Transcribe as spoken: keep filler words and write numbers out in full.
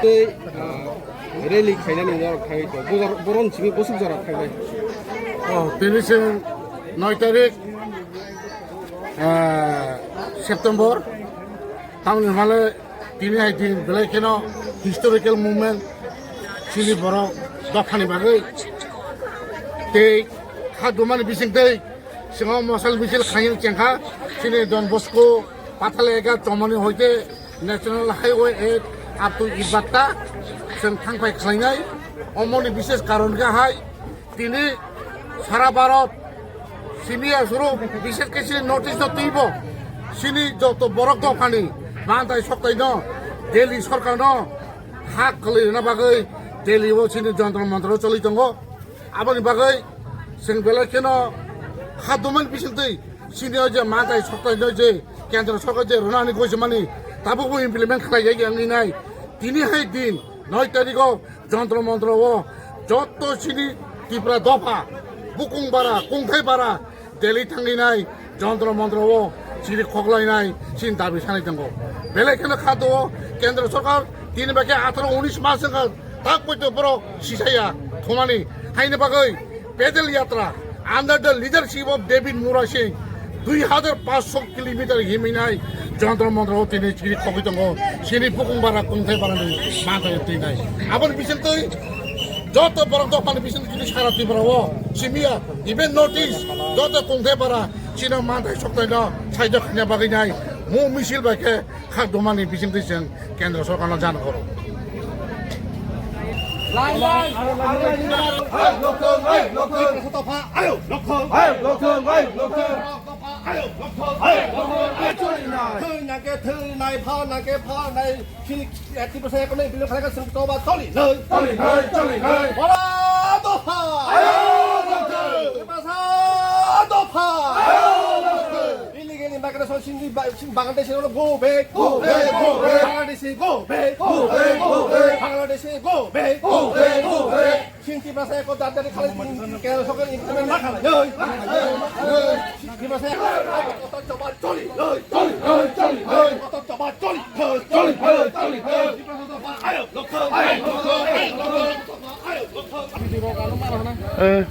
Tei, ah, rally khainani norok thangwi tong. Bo jora, borok simi bwswk jora thangnai. Oh, tini se noi tarik, ah, September. Tamoni hwnle tini hai din belai kheno historical movement chini borok dophani bagwi. Tei kha dumani bising tei singo mosal misil khaiyang chengkha chini Don Bosco Pathalega Chomoni hoite National Highway eight up to Itbatta chwng thangphai khlainai. Omoni bishes karon khe hai tini sara Bharat simi aswrwng bishes khe chini North East o twibo chini joto borok dophani mantai soktaino Delhi sorkarno hak kwlwi rwna bagwi Delhi o chini Jantar Mantar o choli tongo. Aboni bagwi chwng belai kheno kha dumani bisingtwi chini o je mantai soktaino je kendro sorkar je rwnani gosimani tabukbo implement khlai ya wngwi nai. Tini hai din noi tarikh o Jantar Mantar o joto chini Tripura dopha bukung bara kungthai bara Delhi thangwi nai Jantar Mantar o chini khoklainai chini dabi sanai tongo. Belai kheno kha do kendro sorkar tini bai khe atharo unis mas wngkha tak poito borok sisaya thumani haini bagwi pedal yatra under the leadership of David Murasing dui hajar panchsho kilometer himwi nai Jantar Mantar o tini chini khogwi tongo. Chini bukung bara kungthai bara ni mantai twi nai. Aboni bisingtwi joto borok dophani bisingtwi chini sara Tripura o simiya even North East joto kungthai bara chini mantai soktaino saijo khanya bagwi nai mu misil bai khe kha dumani bisingtwi chwng kendro sorkarno jana koro. Line, line, line, line. Hey, Lokthong, hey, Lokthong. Dopha, ayo, Lokthong. Hey, Lokthong, hey, Lokthong. Dopha, ayo, Lokthong. Hey, Lokthong, hey, Lokthong. Thwinai khe thwinai, phalnai khe phalnai. Chini, eh, Tiprasa ekonomi bill khalai khe chwng choba choli nai. Choli nai, choli nai. Bora dopha. Ayo, Lokthong. Tiprasa dopha. Ayo, Lokthong. Illegally migration, Sindhi ba-, Bangladeshi rok go back. Go back, go back. Bangladeshi go back. Go back, go back. Bangladeshi go back. Go back, go back. Sindhi bhasha ekko dar dar khali Kerala sorkar implement ma khala. Sindhi bhasha ekko joba choli, choli, choli, choli, joba choli, choli, choli, choli. Ayo, lokho, ayo, lokho, ayo, lokho. Eh.